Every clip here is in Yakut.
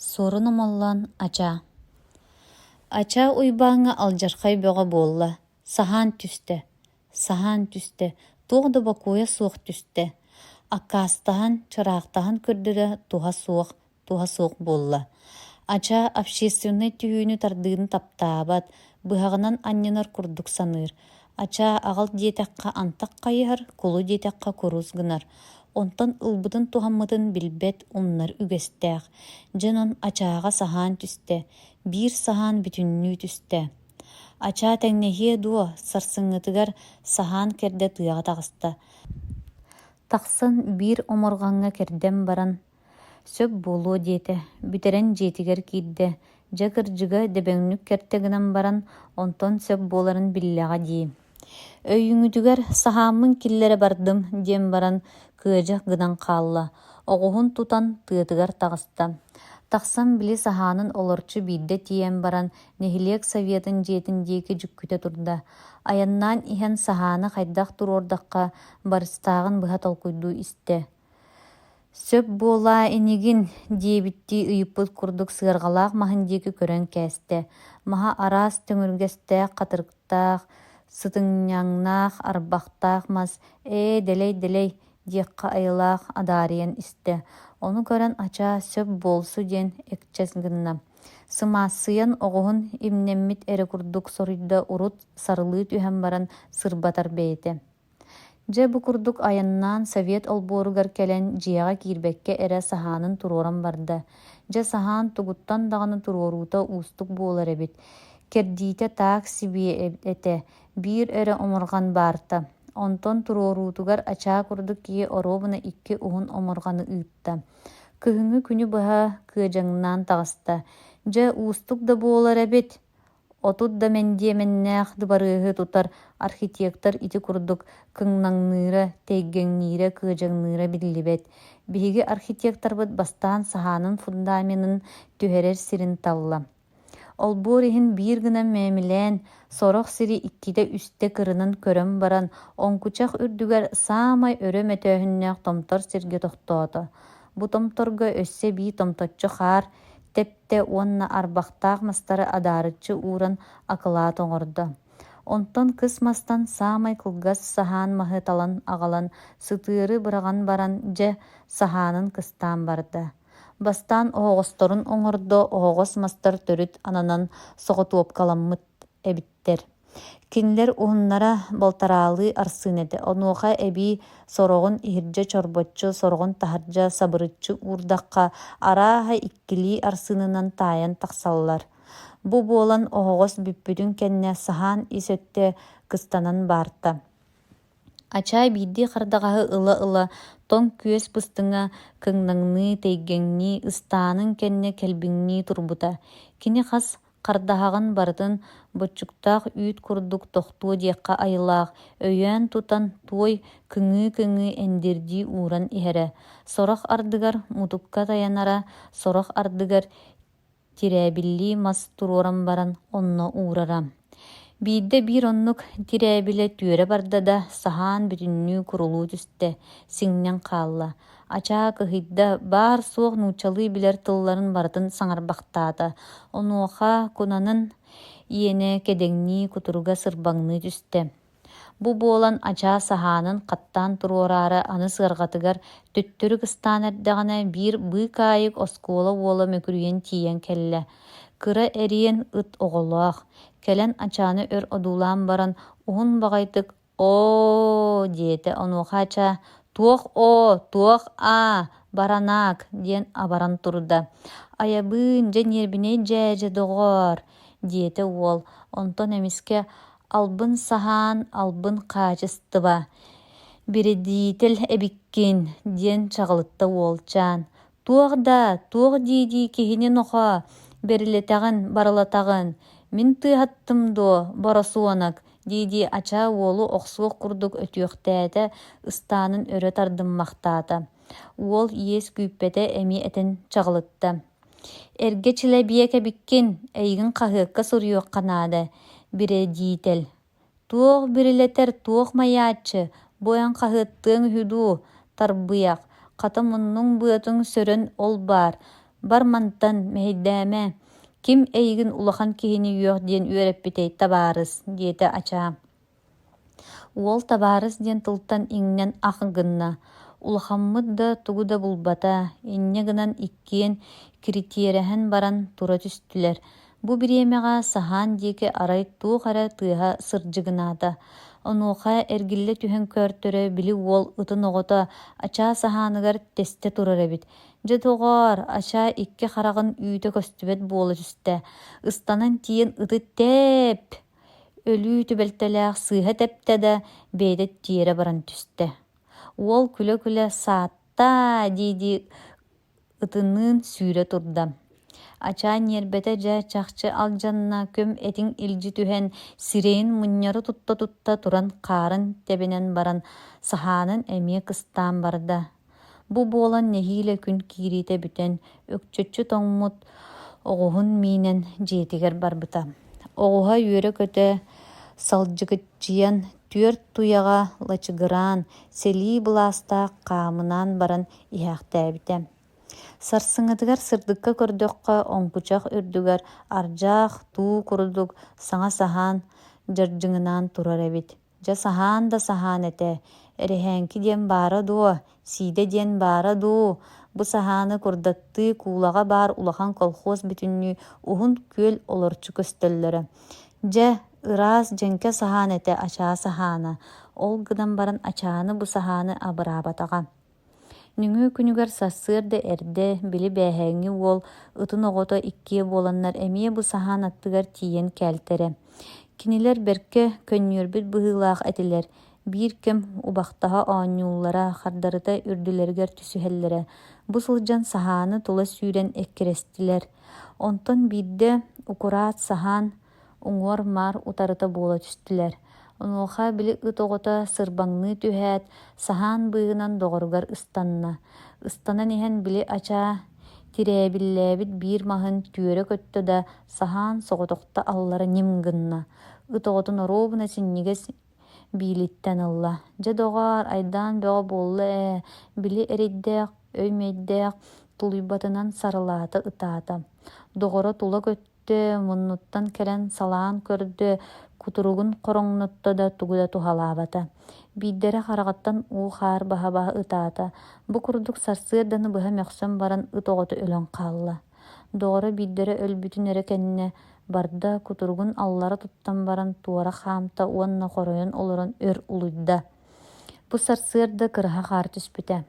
Суорун Омоллоон Ачаа Ачаа Уйбааҥҥа алдьархай бөҕө буолла, саһаан түстэ, саһаан түстэ, туох да бокуойа суох түстэ, аккаастаһан, чыраахтаһан көрдө да туһа суох, туһа суох буолла. Ачаа общественнай түһүүнү тардыыны таптаабат, быһаҕынан анньынар курдук саныыр. Ачаа аҕал диэтэххэ антах хайыһар, кулу диэтэххэ курус гынар. Онтон ылбытын туһаммытын билбэт, умнар үгэстээх. Дьэ онон ачааҕа саһаан түстэ, биир саһаан бүтүннүү түстэ. Ачаа тэҥнэһиэ дуо, сарсыҥҥытыгар саһаан кэрдэ тыаҕа таҕыста. Тахсан биир омурҕаҥҥа кэрдэн баран, сөп буолуо диэтэ, бүтэрэн дьиэтигэр киирдэ, дьэ кырдьыга дөбөҥнүк кэртэ гынан баран, онтон сөп буоларын биллэҕэ дии. Өйүүҥүтүгэр саһааммын киллэрэ бардым диэн баран кыадьах гынан хаалла, оҕуһун тутан тыатыгар таҕыста. Тахсан били саһаанын олорчу биирдэ тиийэн баран нэһилиэк советын дьиэтин диэки дьүккүтэ турда. Айаннаан иһэн саһааны хайдах туруордахха барыстааҕын быһа толкуйдуу истэ. Сөп буолаа инигин диэбиттии ыйыппыт курдук сыарҕалаах маһын диэки көрөн кээстэ. Маһа араас төҥүргэстээх, хатырыктаах, сытыҥньаҥнаах, арбахтаах мас «Ээ, дэлэй-дэлэй» диэххэ айылаах адаарыйан истэ. Ону көрөн Ачаа сөп буолсу диэн экчэс гынна. Сымаассыйан оҕуһун имнэммит эрэ курдук соруйда урут сарылыы түһэн баран сырбатар бэйэтэ. Дьэ бу курдук айаннаан совет олбуоругар кэлэн дьиэҕэ киирбэккэ эрэ саһаанын туруоран барда. Дьэ саһаан тугуттан даҕаны туруоруута уустук буолар эбит. Кэрдиитэ таак сибиэ этэ, биир эрэ омурҕан баарта. Онтон туруоруутугар ачаа курдук киһи оруобуна икки уһун омурҕаны ыытта. Кыһыҥҥы күнү быһа кыадьаҥнаан таҕыста. Дьэ уустук да буолар эбит, 30 да мэндиэмэннээх дыбарыаһы тутар архитектор ити курдук кыҥнаҥныыра, тэйгэҥниирэ, кыадьаҥныыра биллибэт. Биһиги архитекторбыт бастаан саһаанын фундаменын түһэрэр сирин талла. Олбуор иһин биир гына мээмилээн, сорох сири иккитэ-үстэ кырынан көрөн баран, оҥкучах үрдүгэр саамай өрө мөтөөһүннээх томтор сиргэ тохтоото. Бу томторго өссө эбии томточчу хаар тэптэ уонна арбахтаах мастары адаарыччы ууран акылаат оҥордо. Онтон кыс мастан саамай кылгас саһаан маһы талан аҕалан сытыары быраҕан баран, дьэ, саһаанын кыстаан барда. Бастаан оһоҕосторун оҥордо, оһоҕос мастар төрүт ананан соҕотуопкаламмыт эбиттэр. Кинилэр уһуннара балтараалыы арсыын этэ, онуоха эбии сороҕун иһирдьэ чорбоччу, сороҕун таһырдьа сабырыччы уурдахха, арааһа иккилии арсыынынан таайан тахсаллар. Бу буолан оһоҕос бүппүтүн кэннэ саһаан ис өттө кыстанан баарта. Ачаай биирдии хардаҕаһы ыла-ыла тоҥ күөс быстыҥа кыҥнаҥныы, тэйгэҥнии, ыстаанын кэннэ кэлбиҥнии турбута. Кини хас Хардаһаҕын барытын боччуктаах үүт курдук тохтуо диэххэ айылаах, өйөөн тутан туой кыҥыы-кыҥыы эндирдии ууран иһэрэ. Сорох ардыгар мутукка тайанара, сорох ардыгар тирээбиллии мас туруоран баран онно уурара. Биирдэ биир оннук тирээбилэ түөрэ барда да, саһаан бүтүннүү курулуу түстэ, сиҥнэн хаалла. Ачаа кыһыйда, баар-суох нууччалыы билэр тылларын барытын саҥарбахтаата. Онуоха кунанын иэнэ кэдэҥнии, кутуруга сырбаҥныы түстэ. Бу буолан Ачаа саһаанын хаттаан туруораары аны сыарҕатыгар төттөрү кыстаан эрдэҕинэ биир быыкаайык оскуола уола мөкүрүйэн тиийэн кэллэ. Кыра эриэн ыт оҕолоох. Кэлэн Ачааны өр одуулаан баран уһун баҕайытык «Оо» диэтэ, онуоха Ачаа «Туох оо, туох аа, баранаак» диэн абаран турда. «Айабыын, дьэ ньиэрбинэй дьээдьэ, доҕоор» диэтэ уол, онтон эмискэ «Албын саһаан, албын хаачыстыба, бирэдиитэл эбиккин» диэн чаҕылытта уолчаан. «Туох да, туох дии-дии киһини нохоо, бэрилэтэҕин, барылатаҕын, мин тыаһаттым дуо, боросуонак» дии-дии Ачаа уолу охсуох курдук өтүөхтээтэ, ыстаанын өрө тардыммахтаата. Уол иэс күүппэтэ эмиэ этэн чаҕылытта: «Эргэ чилэбиэк эбиккин, эйигин хаһыакка суруйуохха наада, бирэдиитэл. Туох бирилэтэр, туох майааччы, бу эн хаһыаттыаҥ үһү дуу, тарбыйах, хата муннуҥ быатын сөрөн ол баар. Бар мантан, мэһэйдээмэ, ким эйигин улахан киһини үөх диэн үөрэппитэй, табаарыс, диэтэ Ачаа. Уол табаарыс диэн тылтан иҥнэн ах гынна, улахаммыт да тугу да булбата, инньэ гынан иккиэн киритиэрэһэн баран тура түстүлэр. Бу бириэмэҕэ саһаан диэки арай туох эрэ тыаһа сырдьыгынаата. Онуоха эргиллэ түһэн көөртөрө били уол ытын оҕото ачаа саһааныгар тэстэ турар эбит. Дьэ доҕоор, ачаа икки хараҕын үүтэ көстүбэт буола түстэ. Ыстанан тиийэн ыты тээп! Өлүү түбэлтэлээх сыыһа тэптэ да, бэйэтэ тиэрэ баран түстэ. Уол күлэ-күлэ «Саатта!» дии-дии ытыныын сүүрэ турда. Ачаа ньиэрбэтэ дьэ чахчы алдьанна, көм этиҥ илдьи түһэн, сирэйин мунньары тутта-тутта туран хаарын тэбинэн баран, саһаанын эмиэ кыстаан барда. Бу буолан нэһиилэ күн киириитэ бүтэн, өкчөччү тоҥмут оҕуһун миинэн дьиэтигэр барбыта. Оҕуһа үөрэ-көтө салдьыгыччыйан, түөрт туйаҕа лачыгыраан, сэлии былаастаах хаамынаан баран иһээхтээбитэ. Сарсыҥҥытыгар сырдыкка көрдөххө, оҥкучах үрдүгэр ардьаах туу курдук саҥа саһаан дьардьыҥынаан турар эбит. Дьэ саһаан да саһаан этэ, эрэһээҥки диэн баара дуо, сиидэ диэн баара дуу, бу саһааны курдаттыы куулаҕа баар улахан колхоз бүтүннүү уһун күөл олорчу көстөллөрө. Дьэ, ыраас дьэҥкэ саһаан этэ ачаа саһаана, ол гынан баран ачааны бу саһааны абыраабатаҕа. Нөҥүө күнүгэр сарсыарда эрдэ, били бээһээҥҥи уол ытын оҕото иккиэ буоланнар эмиэ бу саһаан аттыгар тиийэн кээлтэрэ. Кинилэр бэркэ көнньүөрбүт быһыылаах этилэр, биир кэм убахтаһа оонньууллара, хардарыта үрдүлэригэр түсүһэллэрэ. Бу сылдьан саһааны тула сүүрэн эккирэстилэр. Онтон биирдэ укураат саһаан уҥуор-маар утарыта буола түстүлэр. Онуоха били ыт оҕото сырбаҥныы түһээт, саһаан быыһынан доҕоругар ыстанна. Ыстанан иһэн били ачаа тирээбиллээбит биир маһын түөрэ көттө да, саһаан соҕотохто аллара ньим гынна. Ыт оҕотун оруобуна синньигэс биилиттэн ылла: «Дьэ, доҕоор, айдаан бөҕө буолла ээ, били эрэйдээх, өй-мэйдээх тулуйбатынан сарылаата ытаата. Доҕоро тула көттө муннуттан кэлэн салаан көрдө, кутуругун хороҥнотто да тугу да туһалаабата. Биирдэрэ хараҕыттан уу-хаар баһа-баһа ытаата. Бу курдук сарсыарданы быһа мөхсөн баран ыт оҕото өлөн хаалла. Доҕоро биирдэрэ өлбүтүн эрэ кэннэ барда, кутуругун аллара туттан баран туора хаамта уонна хоройон олорон өр улуйда. Бу сарсыарда кыраһа хаар түспүтэ.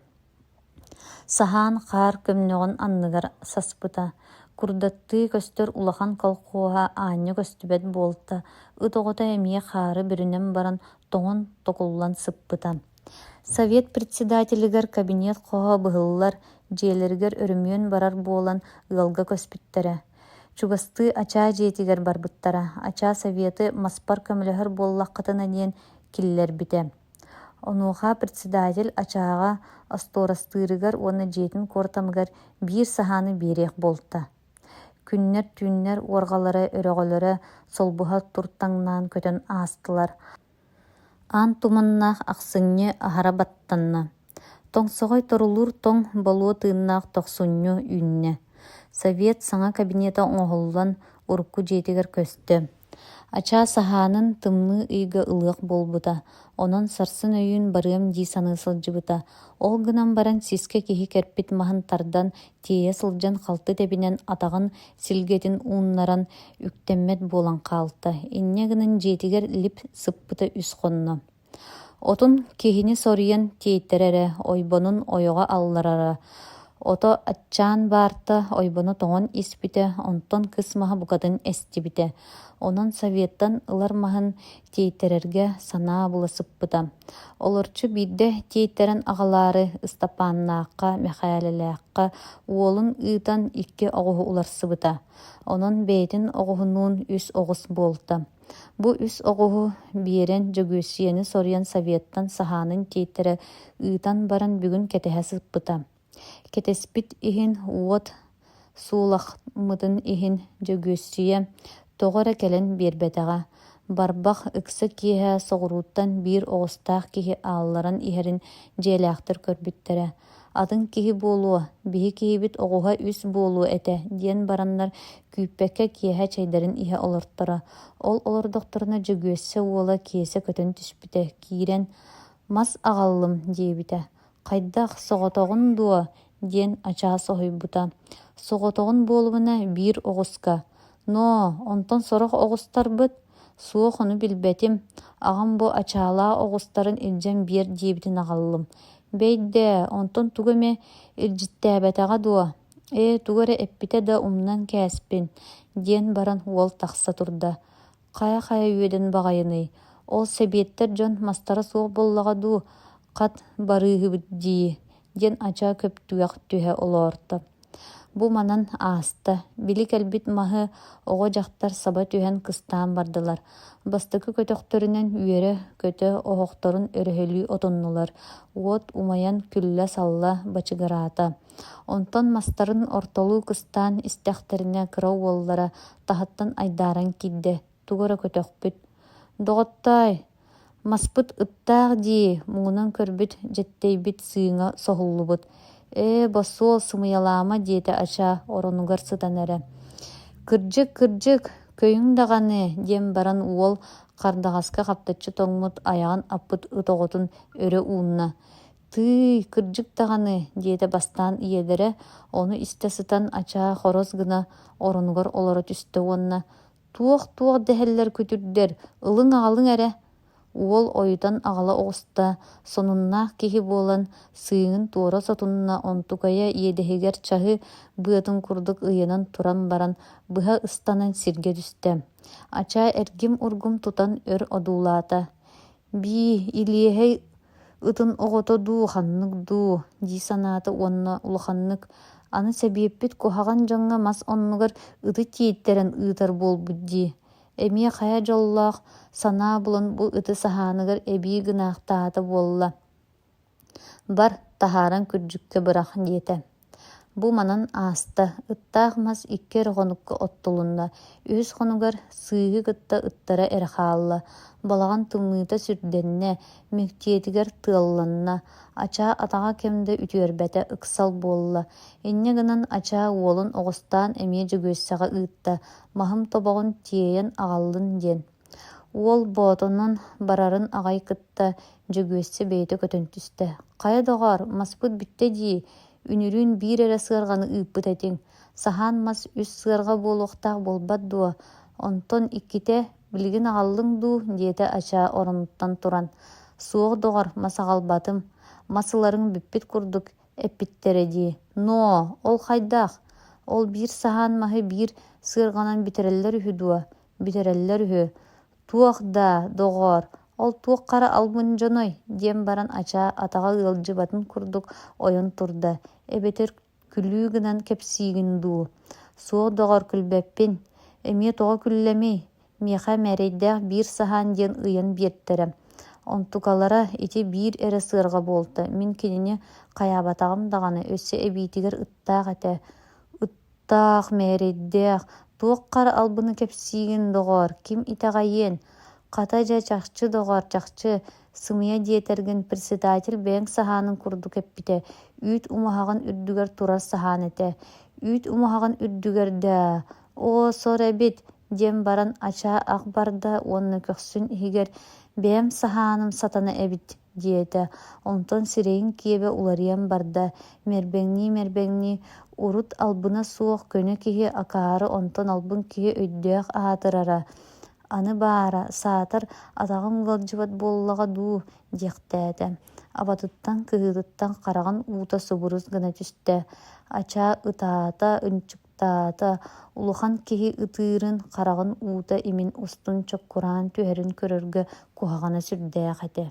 Саһаан хаар көмнөҕүн анныгар саспыта, курдаттыы көстөр улахан колхуоһа аанньа көстүбэт буолта, ыт оҕото эмиэ хаары бүрүнэн баран тоҥон токуллан сыппыта. Совет председателигэр кабинет хоһо быһыллар, дьиэлэригэр өрөмүөн барар буолан ыалга көспүттэрэ. Чугастыы Ачаа дьиэтигэр барбыттара, Ачаа Советы маспар көмөлөһөр буоллаххытына диэн киллэрбитэ. Онуоха председатель ачааҕа остуорастыырыгар уонна дьиэтин куортамыгар биир саһааны биэриэх буолта. Күннэр-түүннэр уорҕалара өрөҕөлөрө солбуһа туртаҥнаан көтөн аастылар. Аан туманнаах ахсынньы аһара баттанна. Тоҥсоҕой торулуур тоҥ болуо тыыннаах тохсунньу үүннэ. Совет саҥа кабинета оҥоһуллан урукку дьиэтигэр көстө. Ачаа саһаанын тымныы ыйга ылыах буолбута, онон сарсын-өйүүн барыам дии саныы сылдьыбыта. Ол гынан баран сискэ киһи кэрпит маһын тардан, тиэйэ сылдьан халты тэбинэн атаҕын силгэтин ууннаран үктэммэт буолан хаалта. Инньэ гынан дьиэтигэр лип сыппыта үс хонно. Отун киһини соруйан тиэйтэрэрэ, ойбонун ойоҕо алларара, ото аччаан баарта, ойбоно тоҥон испитэ, онтон кыс маһа букатын эстибитэ. Онон Советтан ылар маһын тиэйтэрэргэ санаа була сыппыта. Олорчу биирдэ тиэйтэрэн аҕалаары Ыстапааннаахха, Мэхээлэлээххэ уолун ыытан икки оҕуһу уларсыбыта. Онон бэйэтин оҕуһунуун үс оҕус буолта. Бу үс оҕуһу биэрэн Дьөгүөссүйэни соруйан Советтан саһаанын тиэйтэрэ ыытан баран бүгүн кэтэһэ сыппыта. Кэтэспит иһин уот суулахмытын иһин Дьөгүөссүйэ тоҕо эрэ кэлэн биэрбэтэҕэ. Барбах ыкса киэһэ соҕурууттан биир оҕустаах киһи аалларан иһэрин дьиэлээхтэр көрбүттэрэ. Атын киһи буолуо, биһи киһибит оҕуһа үс буолуо этэ диэн бараннар күүппэккэ киэһэ чэйдэрин иһэ олорторо. Ол олордохторуна Дьөгүөссэ уола Киэсэ көтөн түспүтэ, киирэн «Мас аҕаллым» диэбитэ. «Хайдах, соҕотоҕун дуо?» диэн Ачаа соһуйбута. «Соҕотоҕун буолумуна биир оҕуска. Ноо, онтон сорох оҕустарбыт?» «Суох, ону билбэтим. Аҕам бу ачаалаах оҕустарын илдьэн биэр диэбитин аҕаллым. Бэйдээ, онтон тугу эмэ илдьиттээбэтэҕэ дуо? Ээ, тугу эрэ эппитэ да умнан кээспин» диэн баран уол тахса турда. Хайа-хайа үөдэн баҕайыный, ол сэбиэттэр дьон мастара суох буоллаҕа дуу, хат барыыһыбыт дии диэн Ачаа көптүгэх түһэ олоорто. Бу манан ааста, били кэлбит маһы оҕо-дьахтар саба түһэн кыстаан бардылар. Бастакы көтөхтөрүнэн үөрэ-көтө оһохторун өрөһөлүү отуннулар, уот умайан күллэ-салла бачыгыраата. Онтон мастарын ортолуу кыстаан истэхтэринэ кыра уоллара таһыттан айдааран киирдэ, тугу эрэ көтөхпүт: «Доҕоттой, маспыт ыттаах дии» муҥунан көрбүт дьэттэйбит сыыҥа соһуллубут: «Ээ, босуол, сымыйалаама» диэтэ Ачаа оронугар сытан эрэ. «Кырдьык, кырдьык, көйүҥ даҕаны» диэн баран уол хардаҕаска хаптаччы тоҥмут айаҕын аппыт ыт оҕотун өрө уунна: «Тыый, кырдьык даҕаны» диэтэ бастаан ийэлэрэ, ону истэ сытан Ачаа хорос гына оронугар олоро түстэ уонна «Туох-туох дэһэллэр күтүрдэр, ылыҥ-аҕалыҥ эрэ» Уол ойутан аҕала оҕуста, сонуннаах киһи буолан, сыыҥын туора сотунна, онтукайа иэдэһигэр чаһы быатын курдук ыйанан туран баран, быһа ыстанан сиргэ түстэ. Ачаа эргим-ургум тутан өр одуулаата: «Бии, илиэһэй ытын оҕото дуу, ханнык дуу» дии санаата уонна улаханнык «Аны сэбиэппит куһаҕан дьоҥҥо мас оннугар ыты тиэйтэрэн ыытар буолбут дии, эмиэ хайа дьоллоох санаа булан бу ыты саһааныгар эбии гынаахтаата буолла Бар, таһааран күрдьүккэ бырах» диэтэ. Бу манан ааста, ыттаах мас икки эрэ хонукка оттулунна, үһүс хонугар сыыһы кытта ыттара эрэ хаалла, балаҕан тымныыта сүрдэннэ, мэктиэтигэр тыалланна, Ачаа атаҕа кэм да үтүөрбэтэ, ыксал буолла. Инньэ гынан Ачаа уолун оҕустаан эмиэ Дьөгүөссэҕэ ыытта, маһым тобоҕун тиэйэн аҕаллын диэн. Уол Боотонон барарын аҕай кытта Дьөгүөссэ бэйэтэ көтөн түстэ: «Хайа, доҕоор, маспыт бүттэ дии, үнүрүүн биир эрэ сыарҕаны ыыппыт этиҥ, саһаан мас үс сыарҕа буолуохтаах буолбат дуо, онтон иккитэ билигин аҕаллыҥ дуу?» диэтэ Ачаа оронуттан туран. «Суох, доҕор, мас аҕалбатым, мас ыларыҥ бүппүт курдук эппиттэрэ дии. Ноо, ол хайдах? Ол биир саһаан маһы биир сыарҕанан бүтэрэллэр үһү дуо? Бүтэрэллэр үһү. Туох даа, доҕоор, ол туох хара албын дьоной?» диэн баран Ачаа атаҕа ыалдьыбатын курдук ойон турда, эбэтэр күлүү гынан кэпсиигин дуу? Суох, доҕор, күлбэппин. Эмиэ тоҕо күллэмий? Миэхэ мээрэйдээх биир саһаан диэн ыйан биэртэрэ. Онтукалара ити биир эрэ сыарҕа буолта, мин кинини хайаабатаҕым даҕаны, өссө эбиитигэр ыттаах этэ. Ыттаах, мээрэйдээх, туох хара албыны кэпсиигин, доҕоор, ким итэҕэйиэн? Хата дьэ, чахчы, доҕоор, чахчы, сымыйа диэтэргин председатель бэйэҥ саһааныҥ курдук эппитэ, үүт умуһаҕын үрдүгэр турар саһаан этэ. Үүт умуһаҕын үрдүгэр даа, оо, сор эбит, диэн баран Ачаа ах барда уонна көхсүн иһигэр бэйэм саһааным сатана эбит диэтэ, онтон сирэйин киэбэ уларыйан барда, мэрбэҥнии-мэрбэҥнии урут албына суох көнө киһи акаары онтон албын киһи өйдөөх аатырара, аны баара, саатар атаҕым ыалдьыбат буоллаҕа дуу диэхтээтэ, абатыттан кыһыытыттан хараҕын уута субурус гына түстэ, Ачаа ытаата, ынчыктаата, улахан киһи ытыырын, хараҕын уута имин устун чоккураан түһэрин көрөргө куһаҕана сүрдээх этэ.